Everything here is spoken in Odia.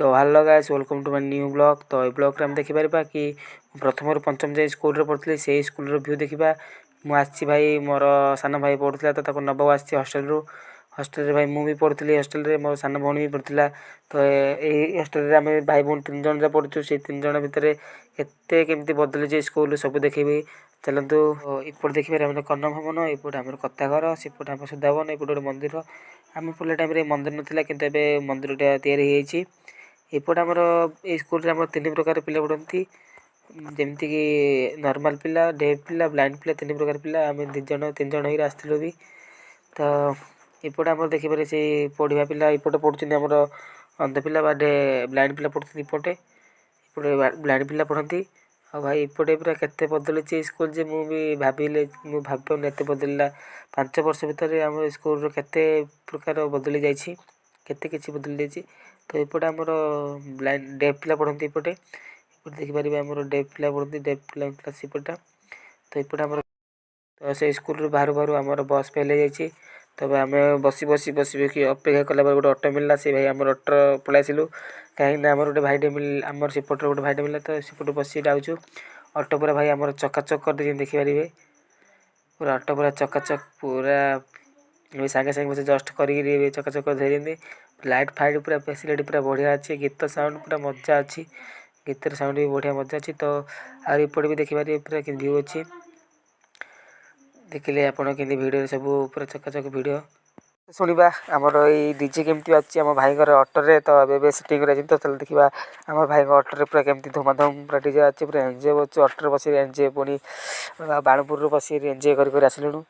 ତ hello guys, welcome to my new vlog। ତ ଏଇ ବ୍ଲଗ୍ରେ ଆମେ ଦେଖିପାରିବା କି ପ୍ରଥମରୁ ପଞ୍ଚମ ଯାଏଁ ସ୍କୁଲରେ ପଢ଼ୁଥିଲି, ସେଇ ସ୍କୁଲର ଭ୍ୟୁ ଦେଖିବା। ମୁଁ ଆସିଛି ଭାଇ, ମୋର ସାନ ଭାଇ ପଢ଼ୁଥିଲା, ତ ତାକୁ ନେବାକୁ ଆସିଛି ହଷ୍ଟେଲରୁ। ହଷ୍ଟେଲରେ ଭାଇ ମୁଁ ବି ପଢ଼ୁଥିଲି, ହଷ୍ଟେଲରେ ମୋ ସାନ ଭଉଣୀ ବି ପଢ଼ୁଥିଲା। ତ ଏଇ ହଷ୍ଟେଲରେ ଆମେ ଭାଇ ଭଉଣୀ ତିନି ଜଣ ଯାକ ପଢ଼ୁଛୁ। ସେଇ ତିନି ଜଣ ଭିତରେ କେତେ କେମିତି ବଦଳିଛି ସ୍କୁଲ, ସବୁ ଦେଖିବି ଚାଲନ୍ତୁ। ଏପଟେ ଦେଖିପାରିବେ ଆମର କର୍ଣ୍ଣ ଭବନ, ଏପଟେ ଆମର କତା ଘର, ସେପଟେ ଆମର ସୁଧା ଭବନ, ଏପଟେ ଗୋଟେ ମନ୍ଦିର। ଆମେ ପଢ଼ିଲା ଟାଇମ୍ରେ ମନ୍ଦିର ନଥିଲା, କିନ୍ତୁ ଏବେ ମନ୍ଦିରଟା ତିଆରି ହେଇଯାଇଛି। ଏପଟେ ଆମର ଏଇ ସ୍କୁଲରେ ଆମର ତିନି ପ୍ରକାର ପିଲା ପଢ଼ନ୍ତି, ଯେମିତିକି ନର୍ମାଲ୍ ପିଲା, ଡେଫ୍ ପିଲା, ବ୍ଲାଇଣ୍ଡ ପିଲା, ତିନି ପ୍ରକାର ପିଲା। ଆମେ ଦୁଇ ଜଣ ତିନି ଜଣ ହେଇକି ଆସିଥିଲୁ ବି। ତ ଏପଟେ ଆମର ଦେଖିପାରିବେ ସେଇ ପଢ଼ିବା ପିଲା ଏପଟେ ପଢ଼ୁଛନ୍ତି, ଆମର ଅନ୍ଧ ପିଲା ବା ବ୍ଲାଇଣ୍ଡ ପିଲା ପଢ଼ୁଛନ୍ତି ଏପଟେ। ଏପଟେ ବ୍ଲାଇଣ୍ଡ ପିଲା ପଢ଼ନ୍ତି। ଆଉ ଭାଇ, ଏପଟେ ପୁରା କେତେ ବଦଳିଛି ସ୍କୁଲ ଯେ ମୁଁ ବି ଭାବିଲେ ମୁଁ ଭାବିପାରୁନି ଏତେ ବଦଳିଲା। 5 ବର୍ଷ ଭିତରେ ଆମ ସ୍କୁଲର କେତେ ପ୍ରକାର ବଦଳି ଯାଇଛି, କେତେ କିଛି ବଦଳି ଯାଇଛି। ତ ଏପଟେ ଆମର ବ୍ଲାଇଣ୍ଡ ଡେଫ୍ ପିଲା ପଢ଼ନ୍ତି। ଏପଟେ ଏପଟେ ଦେଖିପାରିବେ ଆମର ଡେଫ୍ ପିଲା ପଢ଼ନ୍ତି, ଡେଫ୍ ପିଲାଙ୍କ କ୍ଲାସ୍ ଏପଟଟା। ତ ଏପଟେ ଆମର ତ ସେଇ ସ୍କୁଲରୁ ବାହାରୁ ବାହାରୁ ଆମର ବସ୍ ଫେଲ୍ ହେଇଯାଇଛି। ତେବେ ଆମେ ବସି ବସି ବସି ବସି ଅପେକ୍ଷା କଲା ପରେ ଗୋଟେ ଅଟୋ ମିଳିଲା। ସେ ଭାଇ ଆମର ଅଟୋ ପଳେଇ ଆସିଲୁ, କାହିଁକିନା ଆମର ଗୋଟେ ଭାଇଟେ ମିଳିଲା, ଆମର ସେପଟରେ ଗୋଟେ ଭାଇଟେ ମିଳିଲା। ତ ସେପଟୁ ବସି ଯାଉଛୁ। ଅଟୋ ପୁରା ଭାଇ ଆମର ଚକାଚକ କରିଦେଇଛନ୍ତି, ଦେଖିପାରିବେ ପୁରା ଅଟୋ ପୁରା ଚକାଚକ ପୁରା। ଏବେ ସାଙ୍ଗେ ସାଙ୍ଗେ ବସି ଜଷ୍ଟ କରିକିରି ଏବେ ଚକାଚକ କରିଦେଇଛନ୍ତି। ଲାଇଟ୍ ଫାଇଟ୍ ପୁରା ଫେସିଲିଟି ପୁରା ବଢ଼ିଆ ଅଛି। ଗୀତ ସାଉଣ୍ଡ ପୁରା ମଜା ଅଛି, ଗୀତର ସାଉଣ୍ଡ ବି ବଢ଼ିଆ ମଜା ଅଛି। ତ ଆଉ ଏପଟେ ବି ଦେଖିପାରିବେ ପୁରା ଭ୍ୟୁ ଅଛି। ଦେଖିଲେ ଆପଣ କେମିତି ଭିଡ଼ିଓରେ ସବୁ ପୁରା ଚକାଚକ ଭିଡ଼ିଓ। ଶୁଣିବା ଆମର ଏଇ ଡିଜେ କେମିତି ବାଜୁଛି ଆମ ଭାଇଙ୍କର ଅଟୋରେ। ତ ଏବେ ଏବେ ସେଟିଂ କରାଯାଇଛି। ତ ଚାଲ ଦେଖିବା ଆମ ଭାଇଙ୍କ ଅଟୋରେ ପୁରା କେମିତି ଧୁମାଧୁମ ପୁରା ଡିଜେ ବାଜୁଛି। ପୁରା ଏନ୍ଜୟ କରୁଛୁ ଅଟୋରେ ବସି ଏନ୍ଜୟ। ପୁଣି ବାଣପୁରରୁ ବସି ଏନ୍ଜୟ କରି କରି ଆସିଲୁଣୁ।